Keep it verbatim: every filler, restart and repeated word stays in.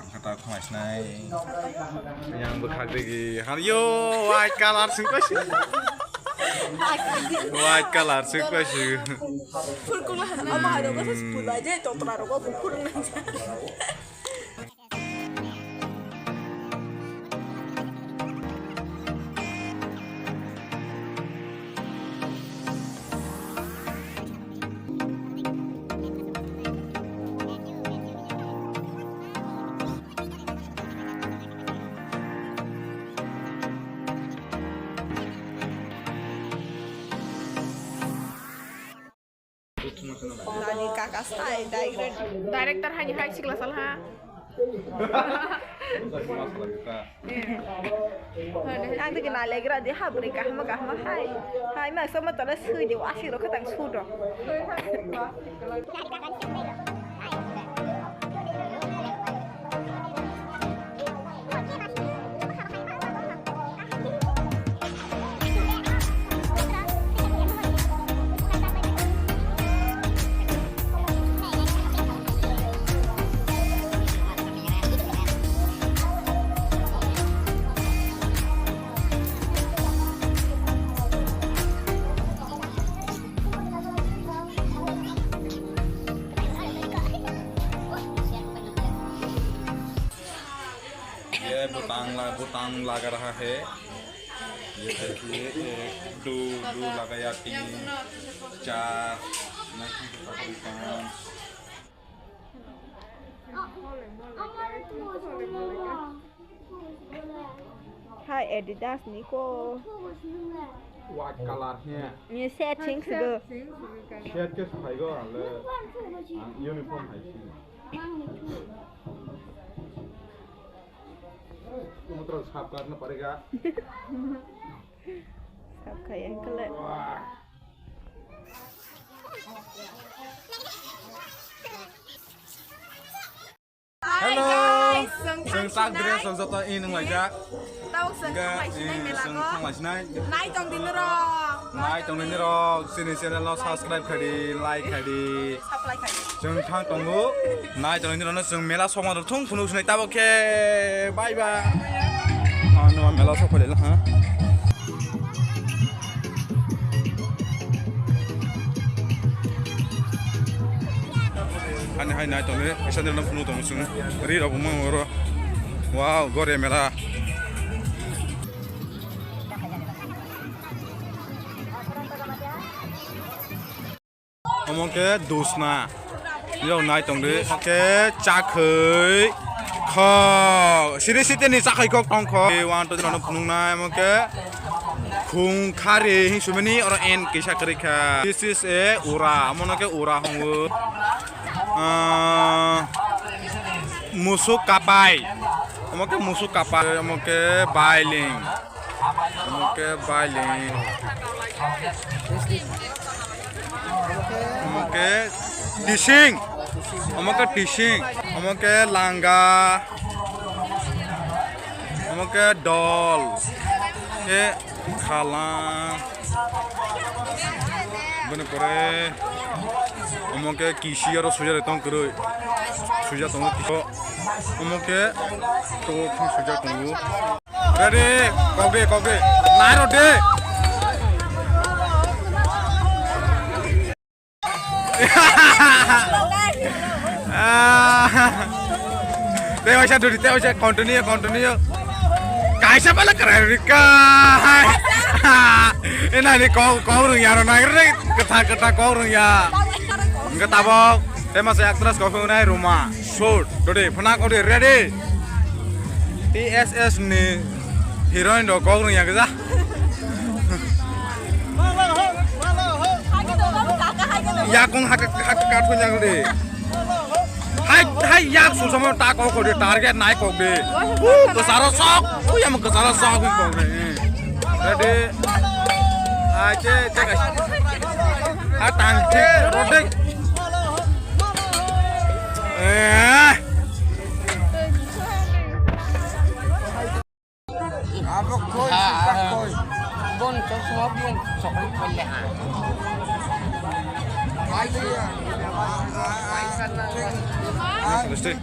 Kata khwlai sinai. Yang bwkhak digi. Har yo, white color sing paisi. White color sing paisi. Phurkung la, ama hai rogo se phulai je, totra rogo phurkung la. Nani kaka sai direct. Director hani hai sikla sal ha. Ang tiki na legra di ha beri kahma kahma hai. Hai ma sama tala sui di wasi ro ketang sudo. ये बुतांग ला-, बुतांग लगा रहा है। ये देखिए, एक, दो, दो लगाया, तीन, चार, नहीं, पाँच। Hai, Adidas ni ko. White color he. Ni setting sugo. Shirt ke sukhai go, ale ang uniform hai si. Mutro sap karna parega. Sap khai ang kale. Wah. Hello. Hi, guys. Chwng tak dress rok joto ini nung laijak. Tawk chwng thanglai sinai mela chwng ko. Thanglai sinai. Nai tong di norok. Nai tong di norok. Chini channel no subscribe khai di, like khai di. Subscribe khai di. Chwng thang tongo. Nai tong di norok no chwng mela sokma rok thung phunuk sinai tabok khe. Bye bye. Ano mela sok phai le ha. Ani hai nai tongni, kaisa nirok phunuk tongo chwng. Ri rok bo mang oro. Wow, gore mela. Omo khe dusna. Yo nai tongdi. Omo khe chakhwi. Kho. Siri siteni chakhwi kok tong kho. One, two, three, no phunuknai. Omo khe khung khari hing sumani oro en kisa kwrwi kha. This is a ura. Omo no khe ura hongo. Ah, musuk kapai. Omo khe musuk kapai. Omo khe bailing. Omo khe bailing. Omo khe tising. Omo khe tising. Omo khe langa. Omo khe dol. Khe khalang. Bini pore omo khe kisi aro suja tong kwrwi. Suja tongo kisi. Omo khe to khe suja tongo. Ready? Kok de, kok de. Nairo de. Ah. Tei waisa duri, tei waisa continue, continue. Kaisa bala krai rika. Ena ni kok, kok rung ya ro nang re, kata, kata kok rung ya. Enggak tabok. Tei masa actress kok nai Ruma. Shoot. Dodi, phanak odi, ready? T S S ni heroine rok kok rung ya kisa. Yakung hak, hak, kat pun yang di. Hai, hai, yak susama tak kok di target naik kok di. Uh, kesara sok. Uh, yang kesara sok kok di. Ready? Aje, cek. Ah, tangke, rodek. Eh. Abo koi, sita koi. Bon, chosma bon, chokri kholle ha. Ai, ai, ai, ai. Terus deh.